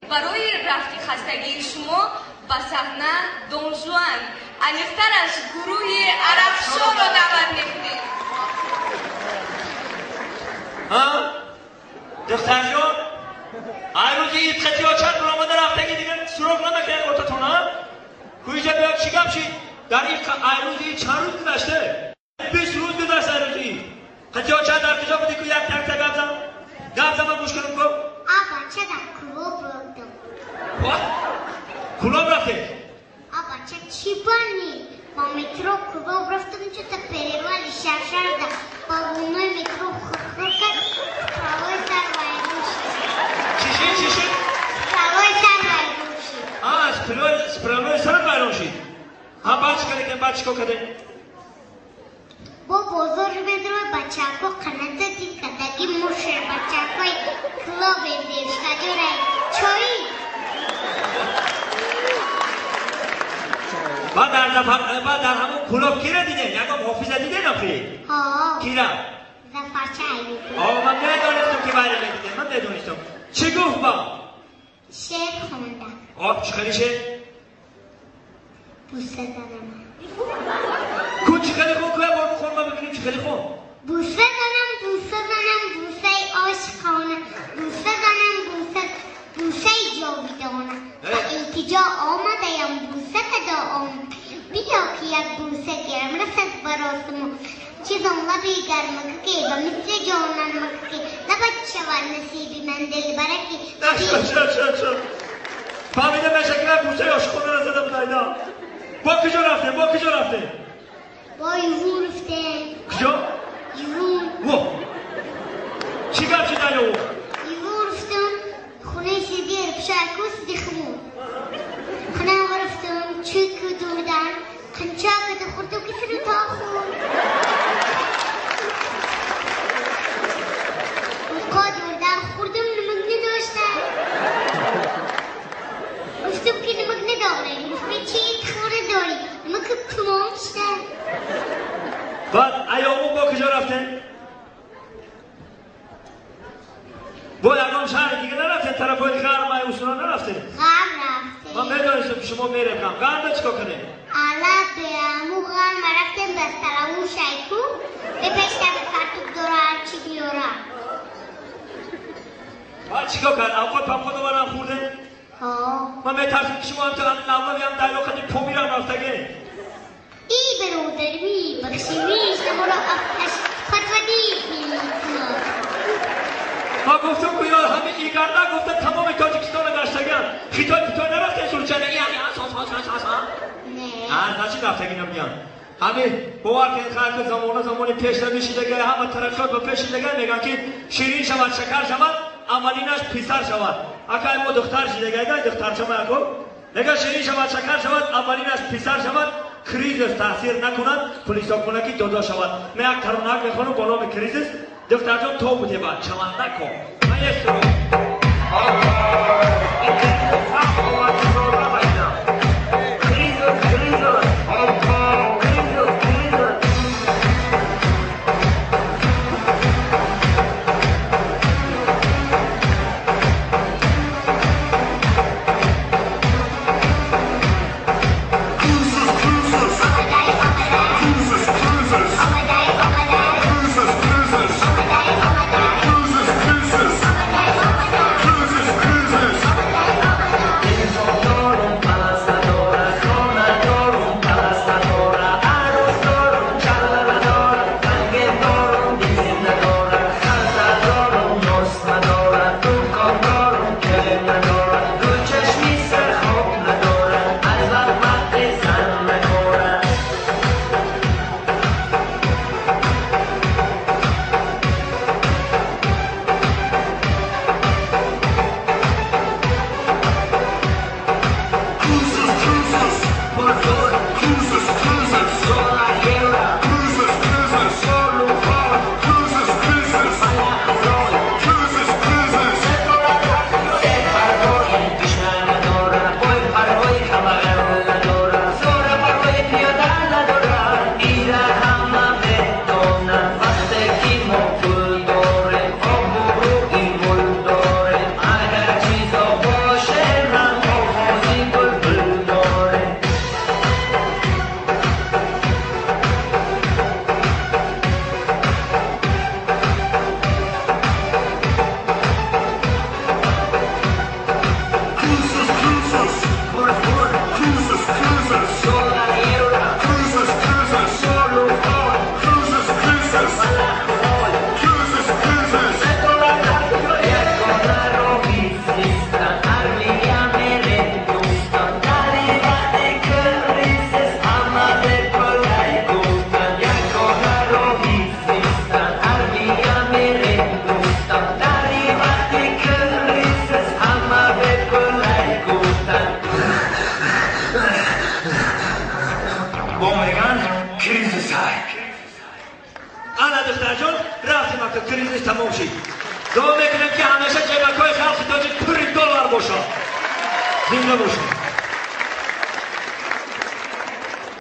Барои рафти хастагии шумо ба саҳна Дон Жуан, аниқтараш гурӯҳи Арабшоро даъват мекунем. Духтарҷон, ай рӯзи ид қатиё чанд омада рафтаги дигар суроғ намекунед ортатон, а? Куиҷа биё, чӣ гап шид? Дар ин ай рӯзи ид чанд рӯз гузаште? 20 рӯз гузашт ай рӯзи ид. Қатиё чанд дар куҷо будӣ, ку як якта гап зан? Гап зан, ман гӯш кунам ку. А бача дар клуб рафтам. Клуб рафтем? А бача чӣ бани? Ба метро клуб рафтам, чута перевали шаршарда ба луной метро хурхур кард, правой сар вайрон шид. Чӣ шид, чӣ шид? Правой сар вайрон шид. А, правой сар вайрон шид. Ҳа, баъд чӣ кардем, баъд чӣ кор кардем? Бо бозор медрои бачаҳо қаната дид кадаги мушер бачаҳои клубе девушкаҷораи чои. Баъд дар ҳамон клуб кира дидем? Ягон ҳофиза дидем охи? Ҳо. Кира? Зафарча Аюб. О, ман медонистам ки вайра медидем, ман медонистам. Чӣ гуфт ба? Шеър хонда. О, чӣ хели шеър? Буса занам. Ку чӣ хели хон, ку як бор хон, ман бибинем чӣ хели хон. Буса занам, буса занам, бусаи ошиқона, буса занам, буса, бусаи ҷовидона. Ба илтиҷо омадаям, буса кадо омад. Биё ки як буса гирам, расад ба ростумо. Чизон лаби гармакаке, ба мисли ҷонанмакаке, лабат шавад насиби ман дилбараки. Шуд, шуд, шуд. Фаҳмида мешакла бусаи ошиқона зада буд айда. Бо куҷо рафтем, бо куҷо рафтем? Бо Ювун рафтем. Куҷо? Ювун. Во. Чӣ гап шуд ай Ювун? Ювун рафтем, хонаи сиди Рабшаку сиди хумун. Хонаам рафтем, чӯку дурдан, қанча када хурду кисру та хӯрд. Утқо дурдан хӯрдум, намак надоштам. Гуфтум ки намак надорем. Гуфт чи хӯра дорӣ? Намак тамом шуда. Баъд айёмун бо куҷо рафтем? Бо ягон шаҳри дига нарафтем? Тарафҳои ғарб ай усула нарафтем? Ғарб рафтем. Ман медонистам ки шумо мерем ғарб. Ғарбда чӣ кор кардем? Ала беаму ғарб рафтем, ба сараву шайку, бе пештаби картук дора ҳарчи биёра. Баъд чӣ кор кард? Авқот памқот овардан хӯрдем? Ҳо. Ман метарсам ки шумо ҳамто лавлавиам дарё қади Помирам рафтаге. И бародар, мебахшӣ, мешнаморо афташ фатвадид мекунад. Ман гуфтам ку ё ҳами игарда гуфта тамоми Тоҷикистона гаштаган. Хитой Хитой нарафтем сурчана и ҳами ас ас ас ас ас а? Не. А, значит рафтаги намиян. Ҳами бовар кунед, хайр, замона замони пешравӣ шидага, ҳама тараққиёт ба пеш шидага, мегӯянд ки ширин шавад, шакар шавад, аввалинаш писар шавад. Акай мо духтар шидага, духтарчама яко. Мегӯяд ширин шавад, шакар шавад, аввалинаш писар шавад, кризис таъсир накунад, пулисокунаки додо шавад. Ман як таронак мехонам бо номи кризис. Духтарҷон то будеба, чавандако. Ман як суруд. Кризис, кризис. Кризис, кризис. Кризис, кризис. Кризис тамом шид. Дуо мекунем, ки ҳамеша ҷебакҳои халқи тоҷик пури доллар бошад. Зинда бошад.